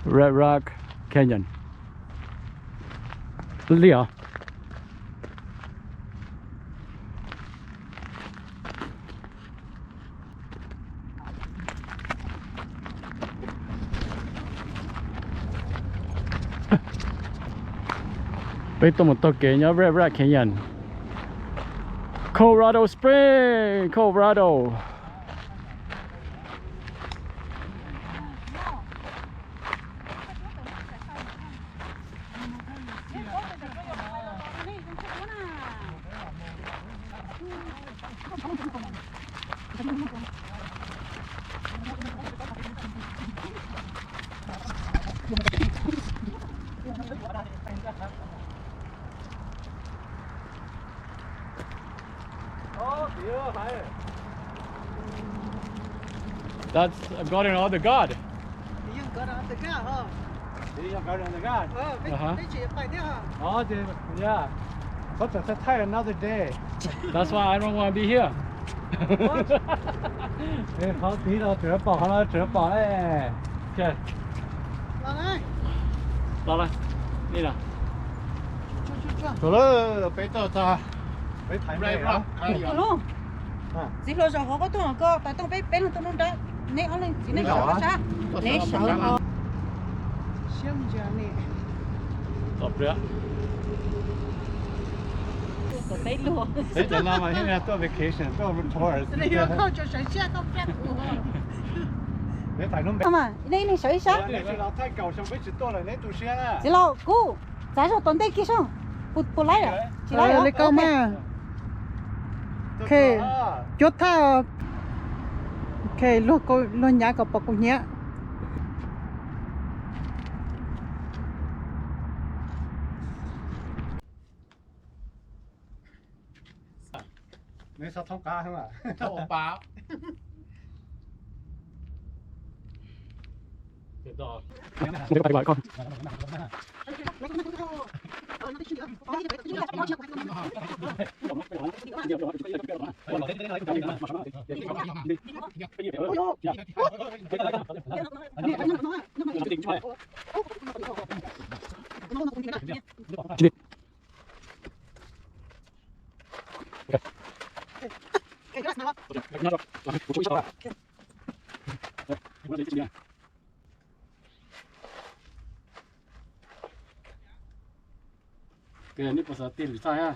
Red Rock Canyon. Li os. Peb tuaj mus taug kev nyob Red Rock Canyon. Colorado Spring, Colorado. That's a garden of the god. Yeej garden of the god ho. Yeej garden of the god. Peb tsis yuav pais thiab ho. Ov, yeah. What the, that's another day. That's why I don't want to be here. Qhov tid los tseem pom, qhov no tseem pom. Los lawm. Los lawm. Li no. Tsuag lawm, peb tuaj txog, peb thaiv me lawm. Txiv hluas zaum hauv koj tuaj, koj pas tooj peb, peb leeg tuaj nruab nrab, neb ob leeg txiv neej sawv sab, neb sawv os. Siab ntsia ne. Tom pliag. Peb cov no mas yeej tuaj vacation, tuaj tourist. Peb thaiv hnub npe. Nej ib leeg sawv ib sab. Txiv laus, kuv txav zog tom ntej kiag soj. Puas laib? Tsis laib li koj mas. Cuab thaj. Luag nyav kom pom kuv hnyiab. Neb txhob thoob qab. Kws nej puas xav tig lwm txaj na?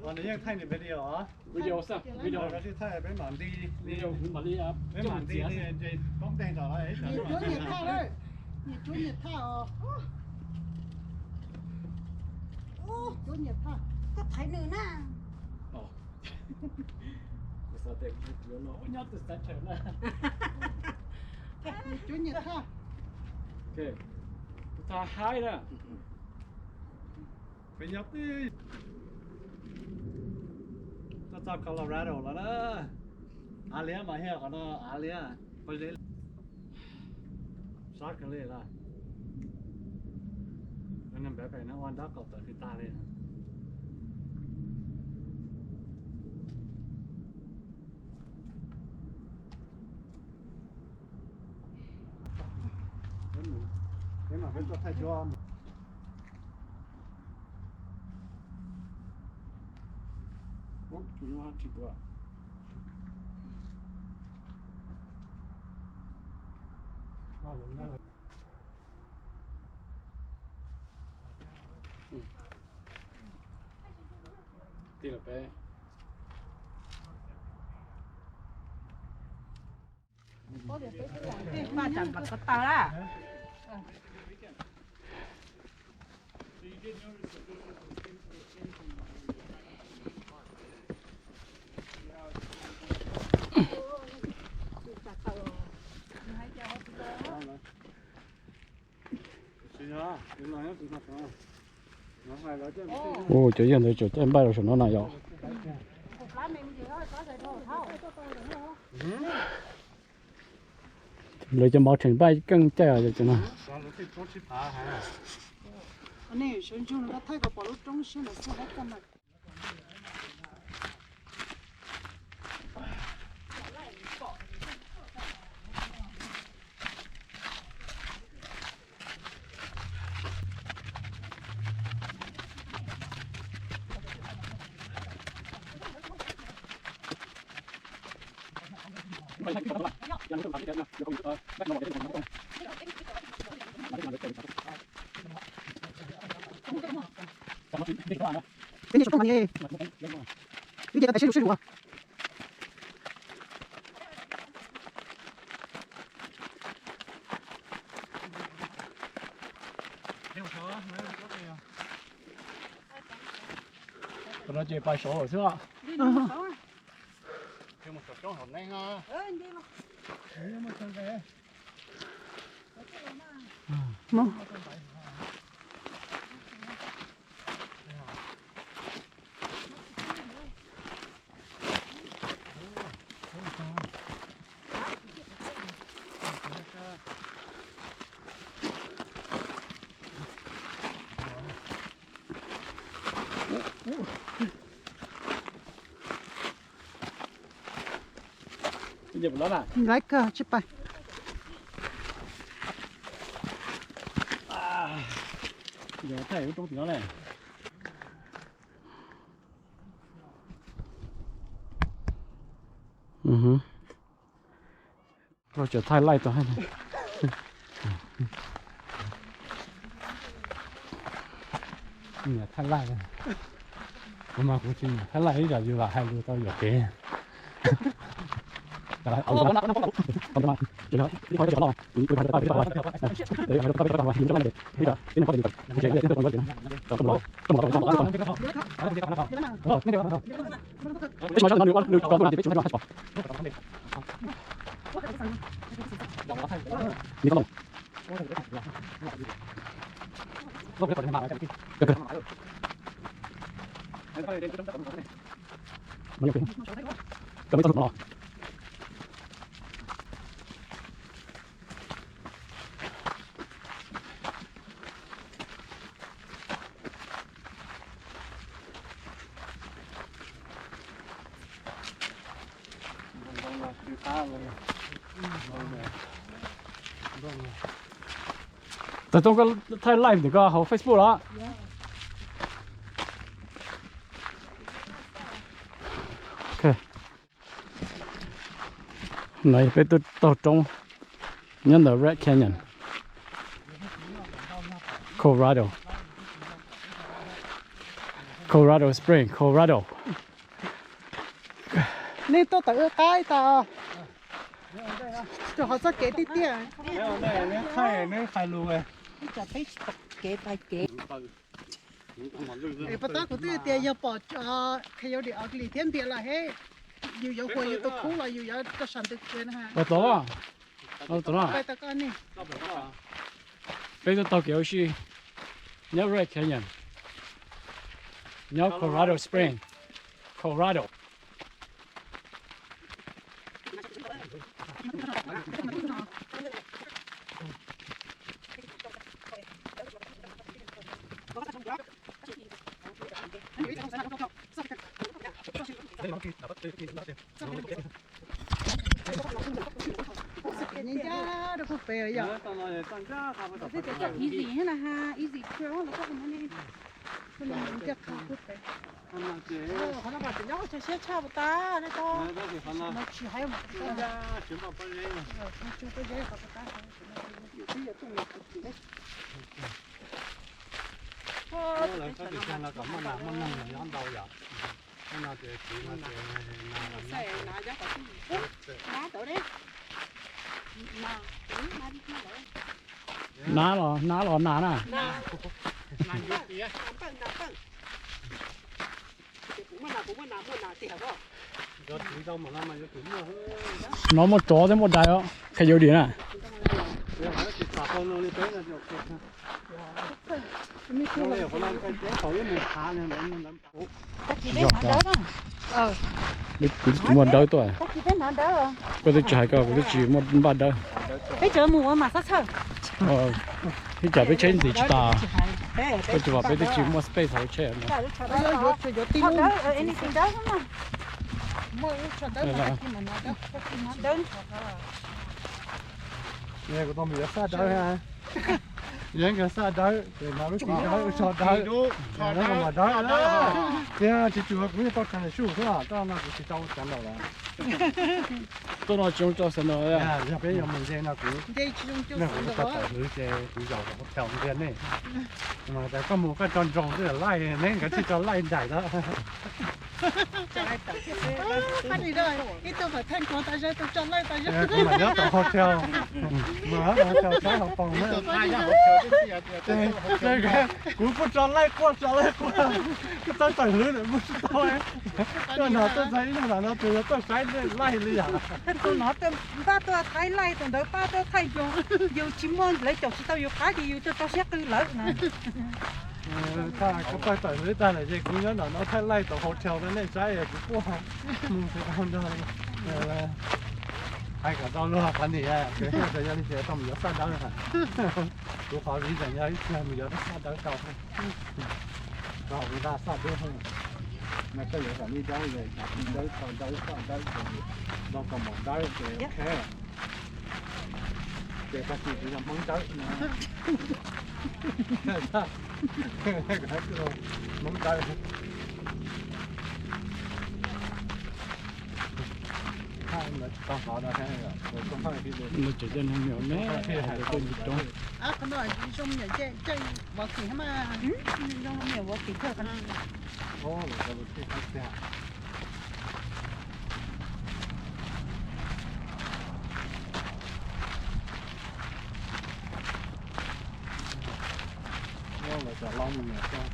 Nws yeej thaij nws video os. Video xwb, video. Peb mam nti, peb mam nti li ces poob nteg tso. Nyias cuab nyias thaj, nyias cuab nyias thaj os. Cuab nyias thaj. Koj thaiv nws na. Nyias cuab nyias thaj. Thaj haib na. Peb nyob twb tuaj txog Colorado los na. Av liab mas, hiaj qhov no av liab. Pob zeb sab kawg li lawm. Nws npam pem no ua nrab qaum tawm tsis tag li. Peb mam peb tuaj thaij cuab. Tig los peb. Paj tsam plam ko taw lawm. Ua cov yawg ntawd tseem caij npaj rau saum no na yom. Lawv cov mov tseem npaj keej caij os cov no. Qhov no ces pais saud lawm xwb. Laiv kawg tsis pais. Yog thaij lub roob tim no ne. Tseem thaij live tau. Niam thaij live, kuv mas kuv tsis niam thaij live ib yam yus lam hais lus tau yuam kev. Tau toob koj thaij live ntawm koj hauv Facebook los? No peb tuaj taug roob nyob ntawm Red Canyon, Colorado, Colorado Spring, Colorado. Nej tuaj tawm wb qab tas, rau qhov txoj kev tiaj tiaj. Pab tab kuv twb tias yog pom Coyote Ugly thiab ntiav los he, yus yuav huas yus tus khub los yus yuav rau saum ntws kiag na. Peb tuaj taug kev ua si nyob Red Canyon, nyob Colorado Spring, Colorado. Easy na ha, easy trail los koj hais no ne. Ncaj qha kuj pem. Qhov no mas tseem nyob ua tsaug siab tshaj puas tas ne tau. Tsis hais mas tsis pob zeb qhov puas tas. Lawv txhob tsis xyag no kom muaj nas muaj noog nyob ntau yom. Tej no ces txiv no ces nas los nyob. Nab los, nab los nas na. No muaj tsov thiab muaj dais os, qhia yus dim na. Yog tas. Kuv muaj dawb tuaj. Koj twb tsis hais koj, kuv twb tsis muaj npaj dawb. Peb tseem mus ua mas xab txhawj. Ib tsam peb tsheb ntxiv tsis tas, koj tsis pom peb twb tsis muaj space hauv tsheb. Kuv tau mus yuav xaj dawb, yuav nkawd xaj dawb ces mas lub tsis dawb, tso dawb, dawb, tiag tsis tsuas kuv tau tshaj suj xwb, koj no kuv tsis tau ua tsav ntaum lawm. Tuaj no tsis zoo tso sandal. Yog peb yuav mus nce no kuv, kuv tau tawm hwv ces kuv zaum rau hauv thaum ntiag nej. Mas tas koj mus koj tso nroo xwb, laij neb nkawd thiaj tso laij nraim na. Ib tug mam thaij nkaus tas zog, tus tso laij tas zog. Kuv mam nyob tom hotel, mas hotel saib hauv paus na. Kuv kuj tso laij quaj, tso laij quaj, kuv tau tawm hwv lawm kuj tsis tau. Tuaj no tuaj txog ib zaug no tus yog tuaj saib laij li yam. Tus no npaj tuaj thaij laij, tus ntawd pab tuaj thaij nroo. Yus tsis muaj, lawv caum tsis tau yus qab ces yus tuaj tso siab qw lawm na. Thaij koj pawg tawm hwv tag lawm ces kuv nyob nram no thaij laij tom hotel rau nej saib, kuv quaj mus nrog hais kom tau luag qhov nim, yog li ces tau mus yuav xaj dawb. Kuv qhov vim tseem yog ib txhia mus yuav xaj dawb tau. Koj ua ntaj xaj dawb, mas koj yuav kom li dawb, li dawb, xaj dawb, xaj dawb, los kom mom dawb ces ok. Ces tag kis kuv yog Hmoob dawb no. Hmoob dawb. Tsis tau hnov no, tseem coj neeg me me, coj ntsis roob. Zoo me nyuam vov kis mas. Zoo me nyuam vov kis kawg. Lawv cov laub me nyuam xwb.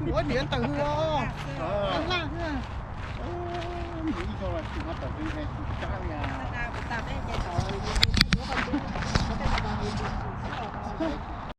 Ua niam tawm hwv os.